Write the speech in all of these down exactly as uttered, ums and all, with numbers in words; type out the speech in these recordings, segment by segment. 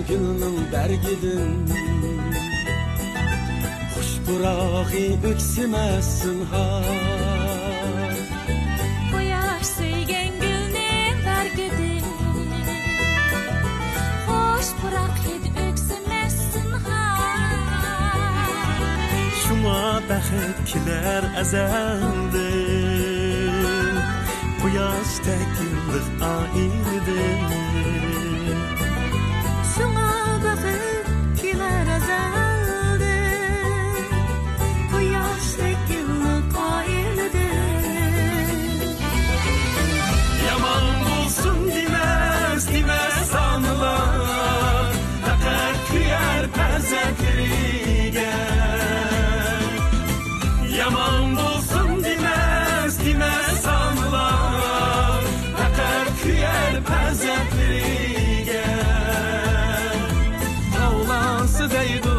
گۈلنىڭ بەرگىدىن خۇش پۇراقى ئۆكسىمەس زىنھار. قۇياش سۆيگەن گۈلنىڭ بەرگىدىن خۇش پۇراق ھىدى ئۆكسىمەس زىنھار. شۇڭا بەخت كېلەر ئەزەلدىن، قۇياشتەك يىللىق ئائىلىدىن. شۇڭا بەخت كېلەر ئەزەلدىن، قۇياشتەك يىللىق ئائىلىدىن. يامان بولسۇن دېمەس، دېمەس ئانىلار، پەقەت كۆيەر پەرزەنتلىرىگە. يامان بولسۇن دېمەس، دېمەس ئانىلار، پەقەت كۆيەر پەرزەنتلىرىگە. تاۋلانسا دەيدۇ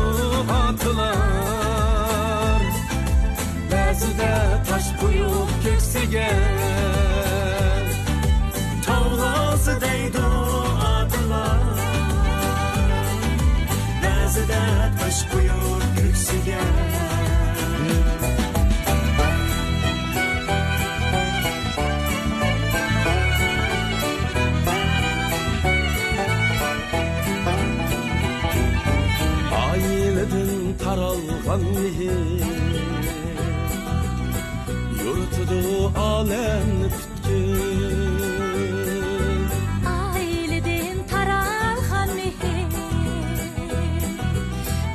ئاتىلار، بەزىدە تاش قويۇپ كۆكسىگە. تاۋلانسا دەيدۇ ئاتىلار، بەزىدە تاش قويۇپ كۆكسىگە. ئائىلىدىن تارالغان مېھىر يورۇتىدۇ ئالەمنى پۈتكۈل. ئائىلىدىن تارالغان مېھىر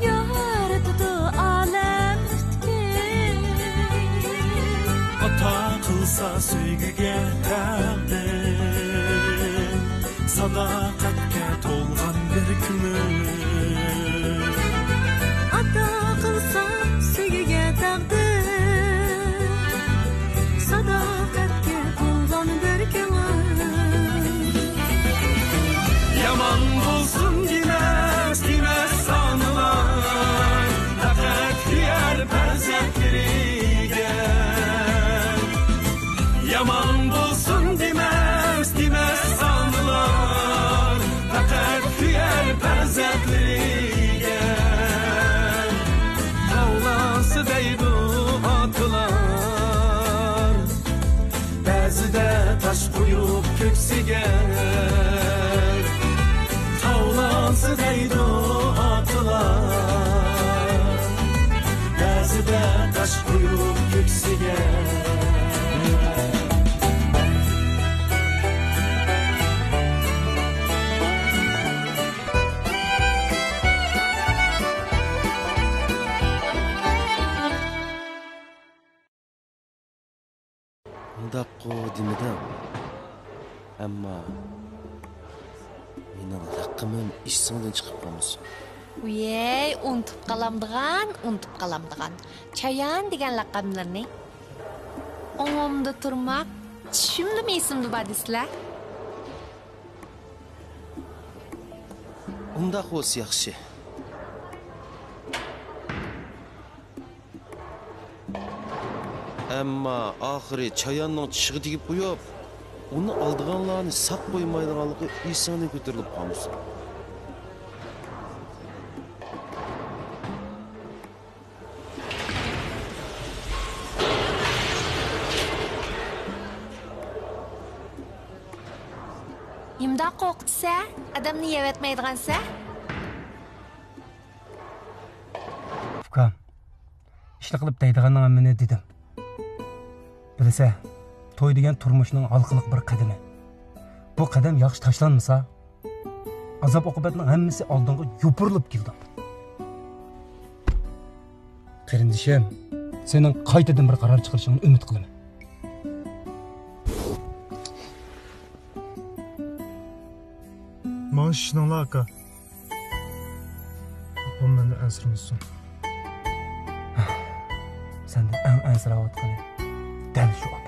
يورۇتىدۇ ئالەم پۈتكۈل. ئاتا قىلسا سۆيگۈگە تەقدىر، ساداقەتكە تولغان بىر كۆڭۈل. ئاتا قىلسا سۆيگۈگە تەقدىر، ساداقەتكە تولغان بىر كۆڭۈل. يامان بولسۇن دېمەس، دېمەس ئانىلار، پەقەت كۆيەر پەرزەنتلىرىگە. يامان بولسۇن دېمەس، دېمەس ئانىلار، پەقەت كۆيەر پەرزەنتلىرىگە. تاۋلانسا دەيدۇ ئاتىلار، بەزىدە تاش قويۇپ كۆكسىگە. تاۋلانسا دەيدۇ ئاتىلار، بەزىدە تاش قويۇپ كۆكسىگە. ئۇنداققۇ دېمىدىم. ئەمما مېنىڭ لەقىمىم ئېسىڭدىن چىقىپ قالمىسۇن. ۋىيەي، ئۇنتۇپ قالامدىغان، ئۇنتۇپ قالامدىغان. چايان دېگەن لەقەملىرىنى. ئوڭۇمدا تۇرماق، چۈشۈمدىمۇ ئېسىمدە بار دېسىلە. ئۇنداق بولسا ياخشى. ئەمما ئاخىرى چاياننىڭ چىشىغا تېگىپ قويۇپ، ئۇنى ئالىدىغانلارنى ساق قويمايدىغانلىقى ئېسىڭدىن كۆتۈرۈلۈپ قالمىسۇن. نېمىنداق قورقۇتىسە؟ ئادەمنى يەۋەتمەيدىغانسە؟ ئۇكام، ئىشلىق قىلىپ دەيدىغاننىڭ ھەممىنى دېدىم. بىلىسە، توي دېگەن تۇرمۇشنىڭ ھالقىلىق بىر قەدىمى. بۇ قەدەم ياخشى تاشلانمىسا، ئازاب-ئوقۇبەتنىڭ ھەممىسى ئالدىڭغا يوپۇرۇلۇپ كېلىدۇ. قېرىندىشىم، سېنىڭ قايتىدىن بىر قارار چىقىرىشىڭنى ئۈمىد قىلىمەن. ماڭا ئىشىنىڭلار، ئاكا. ئاپام مەندىن ئەنسىرىمىسۇن. سەندىن ئەڭ ئەنسىرەۋاتقىنى دەل شۇ ئاپام.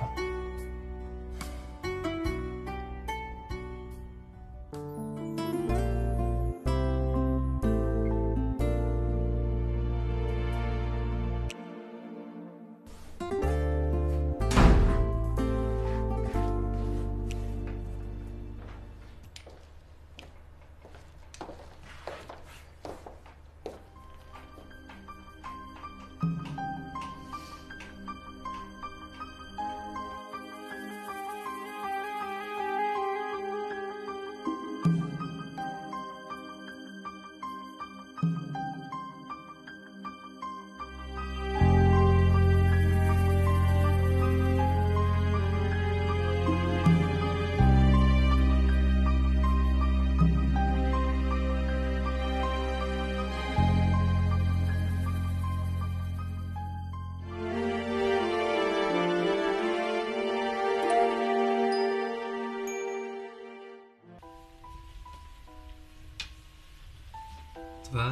ۋە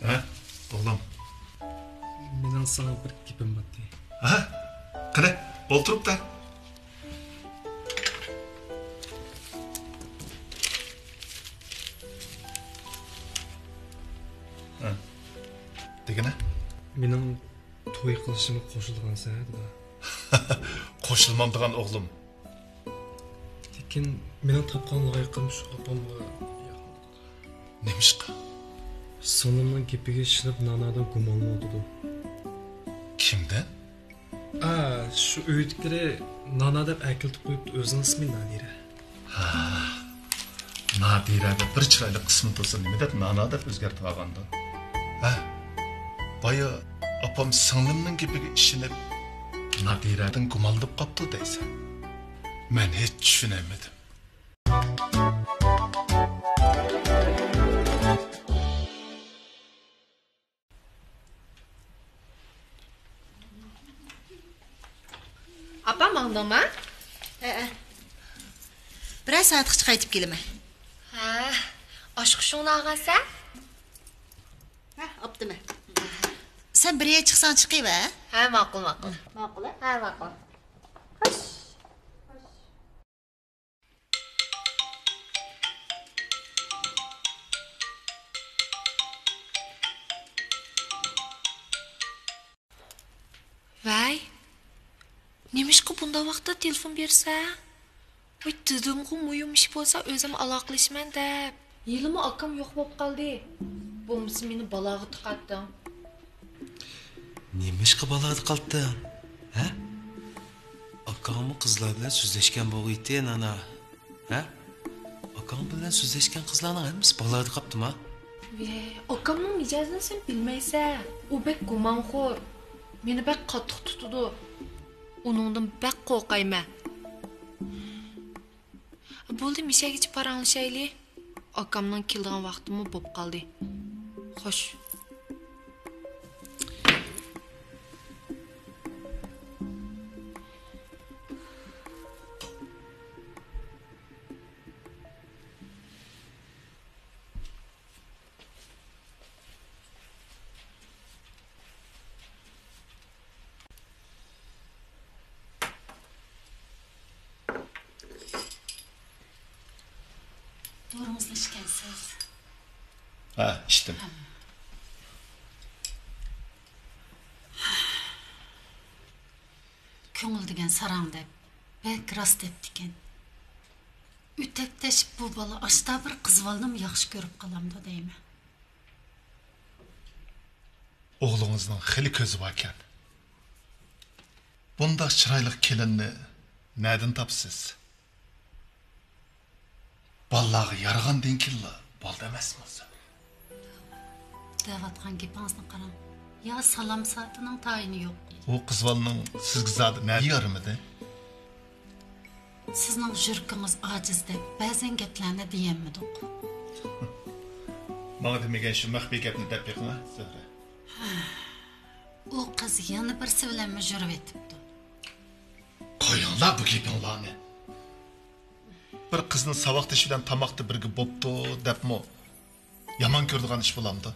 ھە، ئوغلۇم. مېنىڭ ساڭا بىر گېپىم بار ئىدى. ھە؟ قېنى، ئولتۇرۇپ دە. ھە. دېگىنە؟ مېنىڭ توي قىلىشىمغا قوشۇلغانسەن، دادا. قوشۇلمامدىغان ئوغلۇم. لېكىن مېنىڭ تاپقان لايىقىم شۇ ئاپامغا ياقمىدى. نېمىشقا؟ سىڭلىمنىڭ گېپىگە ئىشىنىپ نانادىن گۇمانلىنىۋاتىدۇ. كىمدىن؟ ئا، شۇ ئۆيدىكىلىرى نانا دەپ ئەكېلىپ قويۇپتۇ، ئۆزىنىڭ ئىسمى نادىرە. ھا، نادىرەگە بىر چىرايلىق ئىسمى تۇرسا نېمە دەپ نانا دەپ ئۆزگەرتىۋالغاندۇ؟ ھە، بايا ئاپام سىڭلىمنىڭ گېپىگە ئىشىنىپ نادىرەدىن گۇمانلىنىپ قاپتۇ دەيسەن. مەن ھېچ چۈشىنەلمىدىم. ئاپا، ماڭدىڭما؟ ھەئە. بىرەر سائەتكىچە قايتىپ كېلىمەن. ھە، ئاچقۇچۇڭنى ئالغانسەن؟ ھە، ئاپتىمەن. سەن بىر يەرگە چىقساڭ چىقىۋەر. ھە، ماقۇل، ماقۇل. ماقۇل، ھە؟ ھە، ماقۇل. خوش. ۋەي، نېمىشقا بۇنداق ۋاقىتتا تېلېفون بېرىسەن؟ ۋاي، دېدىمغۇ، مۇھىم ئىش بولسا ئۆزۈم ئالاقىلىشىمەن دەپ. ھېلىمۇ ئاكام يوق بولۇپ قالدى. بولمىسا مېنى بالاغا تىقاتتىڭ. نېمىشقا بالاغا تىقاتتىڭ؟ ھە؟ ئاكاڭمۇ قىزلار بىلەن سۆزلەشكەن بولغىيتى، نانا. ھە؟ ئاكاڭ بىلەن سۆزلەشكەن قىزلارنىڭ ھەممىسى بالادا قاپتىما؟ ۋەي، ئاكامنىڭ مىجەزىنى سەن بىلمەيسەن. ئۇ بەك گۇمانخور. مېنى بەك قاتتىق تۇتىدۇ. ئۇنىڭدىن بەك قورقايمەن. بولدى، مىشەگىچە پاراڭلىشايلى. ئاكامنىڭ كېلىدىغان ۋاقتىمۇ بوپ قالدى. خوش. دورىڭىزنى ئىچكەنسىز؟ ھە، ئىچتىم. ھە. كۆڭۈل دېگەن ساراڭ دەپ، بەك راست دەپتىكەن. ئۆتەكدەش بۇ بالا ئاشتا بىر قىز بالىنىمۇ ياخشى كۆرۈپ قالامدۇ دەيمەن. ئوغلىڭىزنىڭ خېلى كۆزى باركەن. بۇنداق چىرايلىق كېلىننى نەدىن تاپىسىز؟ بالىلارغا يارىغاندىن كېيىنلا بولدى ئەمەسمۇ، زۆھرە؟ دەۋاتقان گېپىڭىزنى قاراڭ. يا سالام سائىتىنىڭ تايىنى يوق. ئۇ قىز بالىنىڭ سىزگە زادى نە يارىمىدى؟ سىزنىڭ يۈرىكىڭىز ئاجىز دەپ بەزەن گەپلەرنى دېيەلمىدۇق. ماڭا دېمىگەن شۇ مەخپىي گەپنى دەپ بېقىڭا، زۆھرە. ئۇ قىز يەنە بىرسى بىلەنمۇ يۈرۈۋېتىپتۇ. قويۇڭلار بۇ گېپىڭلارنى. بىر قىزنى ساۋاقدىشى بىلەن تاماقتا بىرگە بوپتۇ دەپمۇ يامان كۆرىدىغان ئىش بولامدۇ؟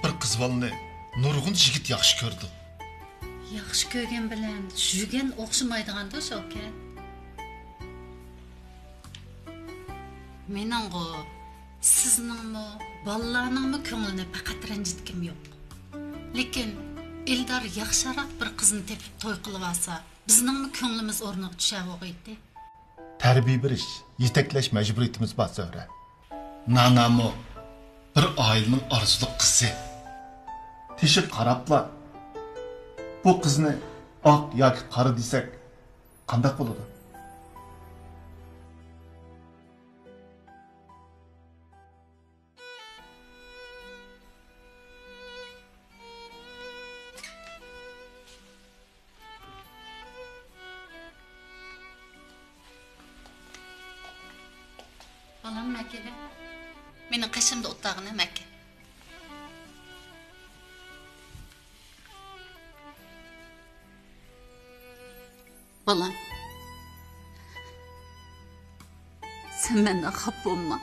بىر قىز بالىنى نۇرغۇن يىگىت ياخشى كۆرىدۇ. ياخشى كۆرگەن بىلەن سۆيگەن ئوخشىمايدىغاندۇ، شوكەت؟ مېنىڭغۇ، سىزنىڭمۇ، بالىلارنىڭمۇ كۆڭلىنى پەقەت رەنجىتكۈم يوق. لېكىن ئېلدار ياخشىراق بىر قىزنى تېپىپ توي قىلىۋالسا، بىزنىڭمۇ كۆڭلىمىز ئورنىغا چۈشەرغۇ ئىدى. تەربىيە بېرىش، يېتەكلەش مەجبۇرىيىتىمىز بار، زۆھرە. نانامۇ بىر ئائىلىنىڭ ئارزۇلۇق قىزى. تېشىغا قاراپلا، بۇ قىزنى ئاق ياكى قارا دېسەك، قانداق بولىدۇ؟ بالام، مەككىدە. مېنىڭ قېشىمدا ئولتۇرغىنە، مەككە. بالام، سەن مەندىن خاپا بولما.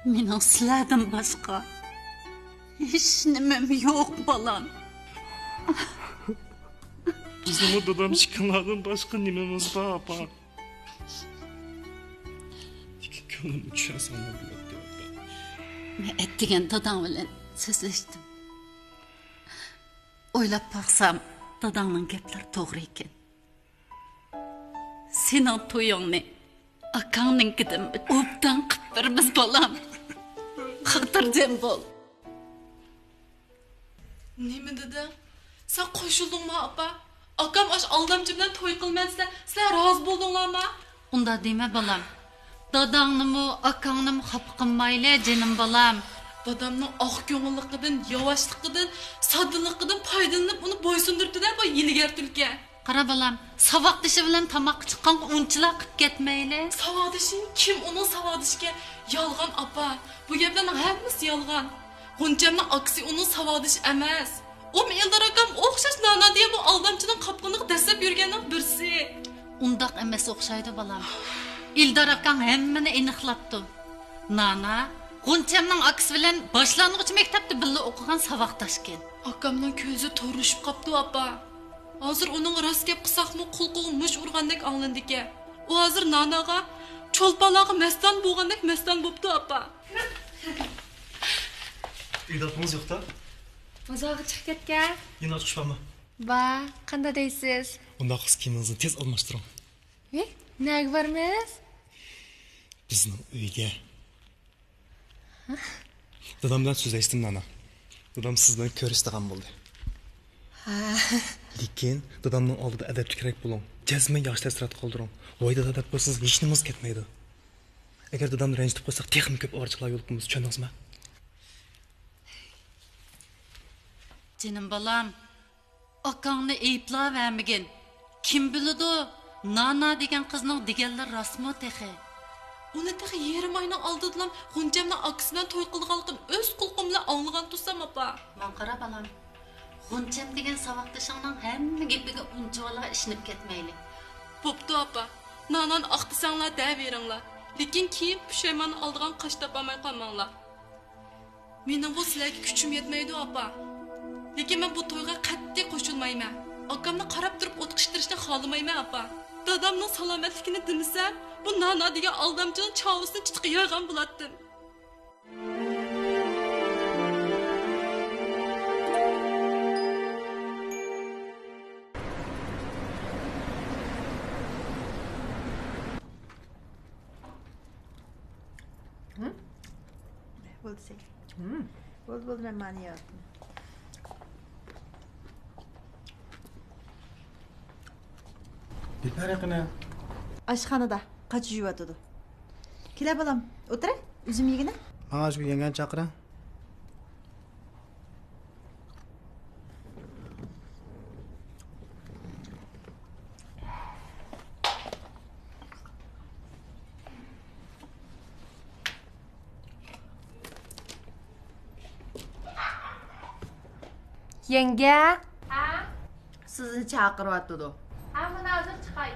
مېنىڭ سىلەردىن باشقا ھېچ نېمەم يوق، بالام. بىزنىڭمۇ دادام ئىككىڭلاردىن باشقا نېمىمىز بار، ئاپا؟ لېكىن كۆڭلۈمنى چۈشەنسەڭلار بولاتتى، ئاپا. مەن ئەتىگەن داداڭ بىلەن سۆزلەشتىم. ئويلاپ باقسام، داداڭنىڭ گەپلىرى توغرا ئىكەن. سېنىڭ تويۇڭنى ئاكاڭنىڭكىدىن ئوبدان قىپ بېرىمىز، بالام. خاتىرجەم بول. نېمە دېدىڭ؟ سەن قوشۇلدۇڭمۇ، ئاپا؟ ئاكام ئاشۇ ئالدامچى بىلەن توي قىلىمەن دېسە، سىلەر رازى بولدۇڭلارمۇ؟ ئۇنداق دېمە، بالام. داداڭنىمۇ، ئاكاڭنىمۇ خاپا قىلمايلى، جېنىم بالام. دادامنىڭ ئاق كۆڭۈللۈقىدىن، ياۋاشلىقىدىن، ساددىلىقىدىن پايدىلىنىپ، ئۇنى بويسۇندۇرۇپتۇ-دە بۇ ھىيلىگەر تۈلكە. قارا، بالام، ساۋاقدىشى بىلەن تاماققا چىققانغا ئۇنچىلا قىپ كەتمەيلى. ساۋاقدىشى؟ كىم ئۇنىڭ ساۋاقدىشىكەن؟ يالغان، ئاپا. بۇ گەپلەرنىڭ ھەممىسى يالغان. غۇنچەمنىڭ ئاكىسى ئۇنىڭ ساۋاقدىشى ئەمەس. ئۇمۇ ئېلدار ئاكام ئوخشاش نانا دېگەن بۇ ئالدامچىنىڭ قاپىقىنىغا دەسسەپ يۈرگەننىڭ بىرسى. ئۇنداق ئەمەس ئوخشايدۇ، بالام. ئېلدار ئاكاڭ ھەممىنى ئېنىقلاپتۇ. نانا، غۇنچەمنىڭ ئاكىسى بىلەن باشلانغۇچ مەكتەپتە بىللە ئوقۇغان ساۋاقداشكەن. ئاكامنىڭ كۆزى تورلىشىپ قاپتۇ، ئاپا. ھازىر ئۇنىڭغا راست گەپ قىلساقمۇ، قۇلىقىغا مۇش ئۇرغاندەك ئاڭلىنىدىكەن. ئۇ ھازىر ناناغا چولپانلارغا مەستان بولغاندەك مەستان بوپتۇ، ئاپا. ئۆيدە ئاپىڭىز يوق-تا؟ بازارغا چىقىپ كەتكەن. يەنە ئاچقۇچ بارمۇ؟ بار. قانداق دەيسىز؟ ئۇنداق بولسا كىيىمىڭىزنى تېز ئالماشتۇرۇڭ. ھە؟ نەگە بارىمىز؟ بىزنىڭ ئۆيگە. دادام بىلەن سۆزلەشتىم، نانا. دادام سىز بىلەن كۆرۈشىدىغان بولدى. ھە. لېكىن دادامنىڭ ئالدىدا ئەدەپلىكرەك بولۇڭ. جەزمەن ياخشى تەسىرات قالدۇرۇڭ. ۋاي دادا دەپ قويسىڭىز، ھېچنېمىڭىز كەتمەيدۇ. ئەگەر دادامنى رەنجىتىپ قويساق، تېخىمۇ كۆپ ئاۋارىچىلىقلار يولۇقىمىز، چۈشەندىڭىزمۇ؟ جېنىم بالام، ئاكاڭنى ئەيىبلەۋەرمىگىن. كىم بىلىدۇ، نانا دېگەن قىزنىڭ دېگەنلىرى راستمۇ تېخى؟ ئۇنى تېخى يېرىم ئاينىڭ ئالدىدىلا غۇنچەمنىڭ ئاكىسى بىلەن توي قىلىدىغانلىقىنى ئۆز قۇلىقىم بىلەن ئاڭلىغان تۇرسام، ئاپا. ماڭا قارا، بالام. غۇنچەم دېگەن ساۋاقدىشىڭنىڭ ھەممە گېپىگە ئۇنچىۋالىغا ئىشىنىپ كەتمەيلى. بوپتۇ، ئاپا. نانانى ئاق دېسەڭلار دەۋېرىڭلار. لېكىن كېيىن پۇشايماننى ئالىدىغان قاش تاپالماي قالماڭلار. مېنىڭغۇ سىلەرگە كۈچۈم يەتمەيدۇ، ئاپا. لېكىن مەن بۇ تويغا قەتئىي قوشۇلمايمەن. ئاكامنى قاراپ تۇرۇپ ئوتقا ئىتتىرىشنى خالىمايمەن، ئاپا. دادامنىڭ سالامەتلىكىنى دېمىسەم، بۇ نانا دېگەن ئالدامچىنىڭ چاۋىسىنى چىتىققا يايغان بولاتتىم. بولدى سەن. بولدى، بولدى، مەن مانا يەۋاتىمەن. گۈلپەرى قېنى؟ ئاشخانىدا قاچا يۇيۇۋاتىدۇ. كېلە بالام، ئولتۇرە، ئۈزۈم يېگىنە. ماڭا شۇ يەڭگەنى چاقىرە. يەڭگە. ھە؟ سىزنى چاقىرىۋاتىدۇ. ھە، مانا ھازىر چىقاي.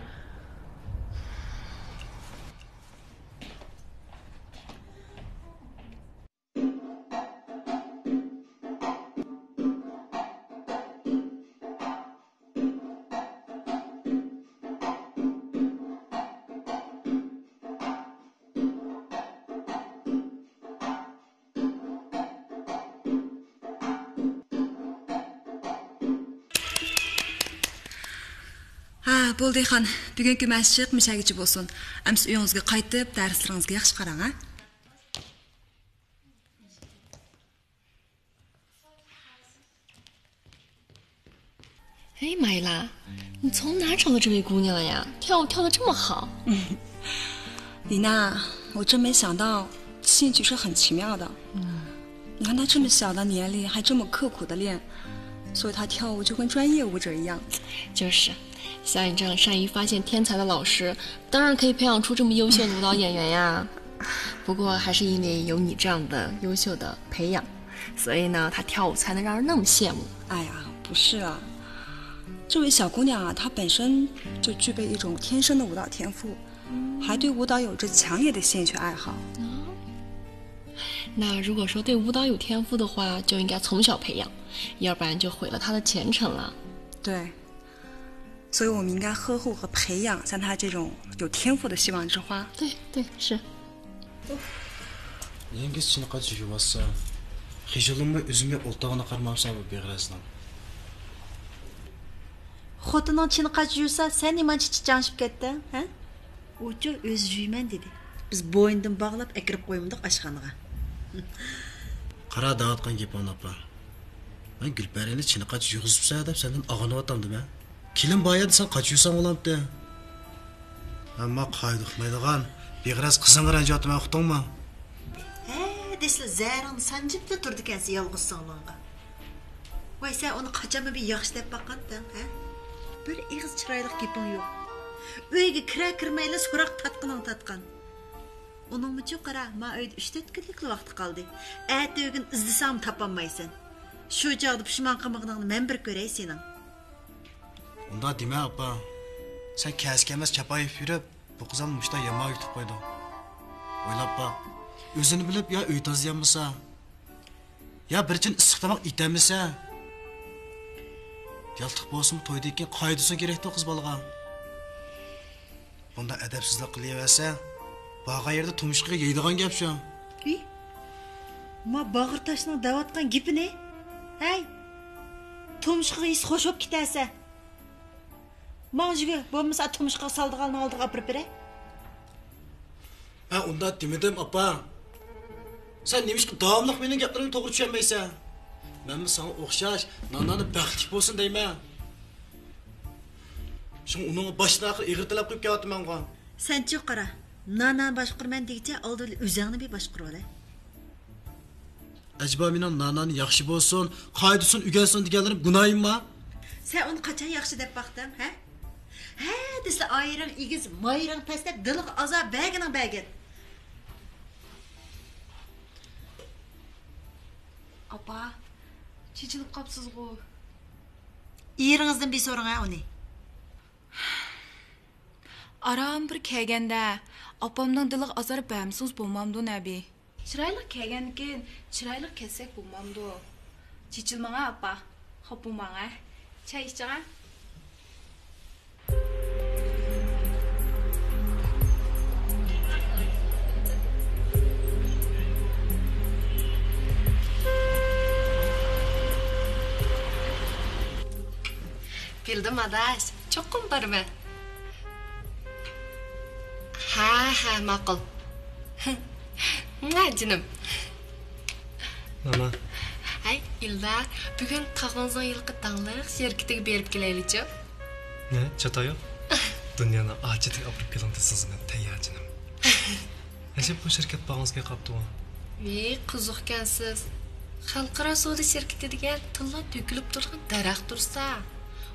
ھە، بولدى خان، بۈگۈنكى مەشىق مۇشەگىچە بولسۇن. ئەمسە ئۆيىڭىزگە قايتىپ، دەرسلىرىڭىزگە ياخشى قاراڭ، ھە؟ 哎，马伊拉，你从哪儿找到这位姑娘呀？跳舞跳得这么好。李娜，我真没想到，兴趣是很奇妙的。嗯，你看她这么小的年龄，还这么刻苦的练，所以她跳舞就跟专业舞者一样。就是，像你这样善于发现天才的老师，当然可以培养出这么优秀的舞蹈演员呀。不过还是因为有你这样的优秀的培养，所以呢，她跳舞才能让人那么羡慕。哎呀，不是啊，这位小姑娘啊，她本身就具备一种天生的舞蹈天赋，还对舞蹈有着强烈的兴趣爱好。那如果说对舞蹈有天赋的话，就应该从小培养，要不然就毁了他的前程了。对，所以我们应该呵护和培养像他这种有天赋的希望之花。对对是。 يەڭگىچە چىنىقاچ يۇيۇۋاتسا، خىجىلىمۇ ئۆزۈمگە ئولتۇرغىنى قارىمامسەن بۇ بىغەرەزنىڭ. خوتۇنۇڭ چىنىقاچ يۇيسا، سەن نېمانچە چىچاڭشىپ كەتتىڭ، ھە؟ ئۇچۇ ئۆزى يۇيىمەن دېدى. بىز بوينىدىن باغلاپ ئەكىرىپ قويمىدۇق ئاشخانىغا. قارا دەۋاتقان گېپىڭنى ئاپا. مەن گۈلپەرىنى چىنىقاچ يۇيغۇزۇپسەن دەپ سەندىن ئاغرىنىۋاتامدىمەن؟ كېلىن بار يەردە سەن قاچا يۇيساڭ بولامتى؟ ئەمما قائىدە ئۇقمايدىغان بىغەرەز قىزىڭغا رەنجىۋاتىمەن، ئۇقتۇڭمۇ؟ ھە دېسىلا زەھىرىڭنى سانجىپلا تۇرىدىكەنسەن يالغۇز سىڭلىڭغا. ۋاي سەن ئۇنى قاچانمۇ بىر ياخشى دەپ باققانتىڭ ھە؟ بىر ئېغىز چىرايلىق گېپىڭ يوق. ئۆيگە كىرەر كىرمەيلا سوراق تارتقىنىڭ تارتقان. ئۇنىڭمۇچۇ قارا، ما ئۆيدە ئۈچ تۆت كۈنلۈكلا ۋاقتى قالدى. ئەتە ئۆگۈن ئىزدىسەڭمۇ تاپالمايسەن. شۇ چاغدا پۇشىمان قىلمىغىنىڭنى مەن بىر كۆرەي سېنىڭ. ئۇنداق دېمە ئاپا. سەن كەلسە كەلمەس چاپا يېپىپ يۈرۈپ، بۇ قىزنى مۇشۇنداق يامان يۇتۇپ قويدۇڭ. ئويلاپ باق، ئۆزىنى بىلىپ يا ئۆي تازىلىيالمىسا، يا بىر چىن ئىسسىق تاماق ئېتەلمىسە، ياتلىق بولسىمۇ تويدىن كېيىن قايتىسۇن كېرەكتۇ قىز بالىغا. بۇنداق ئەدەپسىزلىك قىلىۋەرسە، بارغان يەردە تۇمشۇقىغا يەيدىغان گەپ شۇ. ھى؟ ما باغرى تاشنىڭ دەۋاتقان گېپىنى؟ ھەي! تۇمشۇقىغا يېسە خوش بوپ كېتەرسە. ماڭ يۈگۈر، بولمىسا تۇمشۇقىغا سالىدىغاننىڭ ئالدىغا ئاپىرىپ بېرەي. مەن ئۇنداق دېمىدىم، ئاپا. سەن نېمىشقا داۋاملىق مېنىڭ گەپلىرىمنى توغرا چۈشەنمەيسەن؟ مەنمۇ ساڭا ئوخشاش نانانى بەختلىك بولسۇن دەيمەن. شۇڭا ئۇنىڭغا باشتىن ئاخىر ئېغىر تەلەپ قويۇپ كېلىۋاتىمەنغۇ. سەنچۇ قارا، نانانى باشقۇرىمەن دېگۈچە ئالدى بىلەن ئۆزۈڭنى بىر باشقۇرۇۋالە. ئەجەبا مېنىڭ نانانى ياخشى بولسۇن، قائىدە ئۇسۇلنى ئۆگەنسۇن دېگەنلىرىم گۇناھىمما؟ سەن ئۇنى قاچان ياخشى دەپ باقتىڭ، ھە؟ ھە دېسە ئايرىڭ ئېگىز، مايرىڭ پەس دەپ دىلىغا ئازار بەرگىنىڭ بەرگىن. ئاپا، چېچىلىپ قاپسىزغۇ. ئېرىڭىزدىن بىر سورىڭە ئۇنى. ئاران بىر كەلگەندە، ئاپامنىڭ دىلىغا ئازار بەرمىسىڭىز بولمامدۇ، نەبى؟ چىرايلىق كەلگەندىكىن، چىرايلىق كەتسەك بولمامدۇ؟ چېچىلماڭە، ئاپا. خاپا بولماڭە. چاي ئىچىڭە. بىلدىم ئاداش، چوقۇم بارىمەن. ھە ھە، ماقۇل. ھە جېنىم. نانا. ھەي ئىلدار، بۈگۈن تاغىڭىزنىڭ ھېلىقى داڭلىق شىركىتىگە بېرىپ كېلەيلىچۇ؟ نە، چاتايوق؟ دۇنيانىڭ ھاجىتىگە ئاپىرىپ كېلىڭ دېسىڭىز مەن تەييار جېنىم. ئەجەب بۇ شىركەت باغىڭىزغا يېقىپتىغۇ؟ ۋىي، قىزىقكەنسىز. خەلقئارا سودا شىركىتى دېگەن تىللا تۆكۈلۈپ تۇرغان دەرەخ تۇرسا،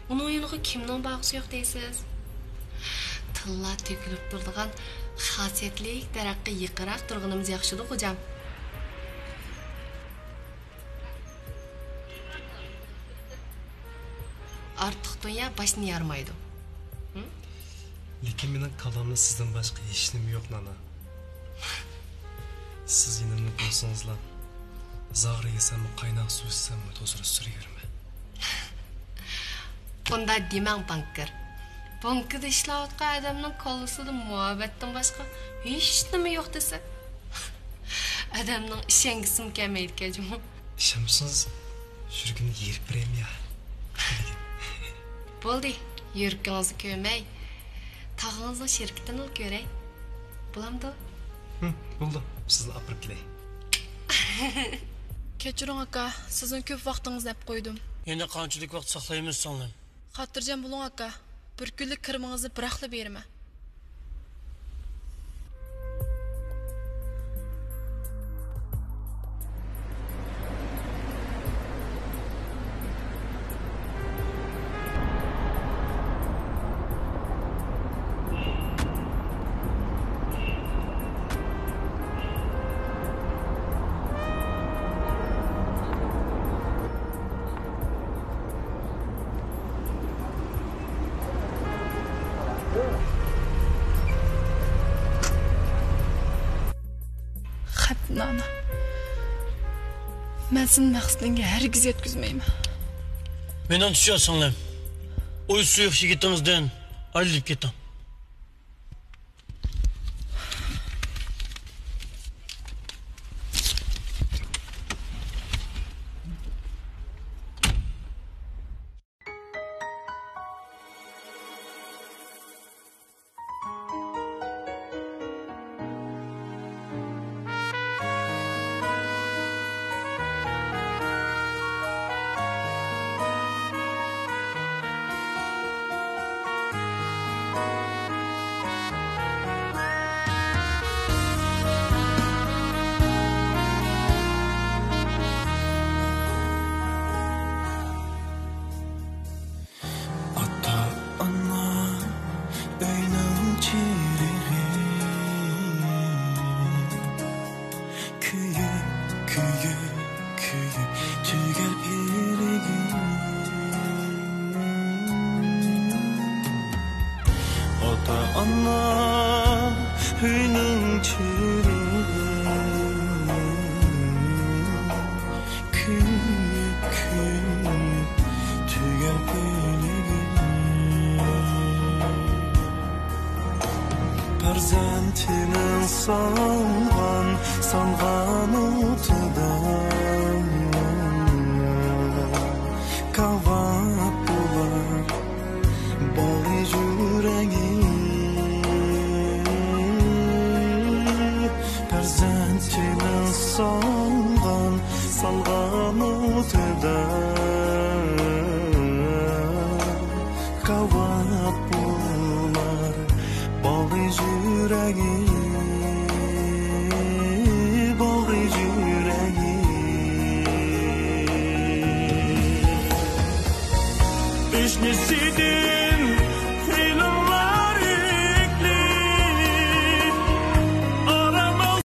ئۇنىڭ يېنىغا كىمنىڭ بارغۇسى يوق دەيسىز؟ تىللا تۆكۈلۈپ تۇرىدىغان خاسىيەتلىك دەرەخكە يېقىنراق تۇرغىنىمىز ياخشىدۇ، خوجام. ئارتۇق دۇنيا باشنى يارمايدۇ. ھە؟ لېكىن مېنىڭ كاللامدا سىزدىن باشقا ھېچنېمە يوق، نانا. سىز يېنىمدا بولسىڭىزلا، زاغرا يېسەممۇ، قايناق سۇ ئىچسەممۇ، ھۇزۇردا سۈرۈۋېرىمەن. ئۇنداق دېمەڭ، بانكىر. بانكىدا ئىشلەۋاتقان ئادەمنىڭ كاللىسىدا مۇھەببەتتىن باشقا ھېچنېمە يوق دېسە، ئادەمنىڭ ئىشەنگۈسىمۇ كەلمەيدىكەن جۇمۇ. ئىشەنمىسىڭىز، يۈرىكىمنى يېرىپ بېرەيمۇ يا؟ بولدى، يۈرىكىڭىزنى كۆرمەي، تاغىڭىزنىڭ شىركىتىنىلا كۆرەي. بولامدۇ؟ ھىم، بولىدۇ. سىزنى ئاپىرىپ كېلەي. كەچۈرۈڭ ئاكا، سىزنىڭ كۆپ ۋاقتىڭىزنى ئەپ قويدۇم. يەنە قانچىلىك ۋاقىت ساقلايمىز سىڭلىم؟ خاتىرجەم بولۇڭ ئاكا، بىر كۈنلۈك كىرىمىڭىزنى بىراقلا بېرىمەن. خەپ نانا. مەن سېنى مەقسىتىڭگە ھەرگىز يەتكۈزمەيمەن. مېنىڭچە، سىڭلىم، ئۇ سۇيۇق يىگىتىڭىزدىن ئايرىلىپ كېتىڭ. ئاتا-ئانا ئۆينىڭ چىرىغى، كۆيۈپ، كۆيۈپ، كۆيۈپ تۈگەپ يۈرىكىم. ئاتا-ئانا ئۆينىڭ چىرىغى، كۆيۈپ، كۆيۈپ تۈگەپ يۈرىكىم. پەرزەنتىنىڭ سالغان، سالغان ئوتىدا كاۋاپ بولار باغرى يۈرەكلىرى. پەرزەنتىنىڭ سالغان، سالغان ئوتىدا كاۋاپ بولار باغرى يۈرەكلىرى، باغرى يۈرەكلىرى. تەشنىسىدىن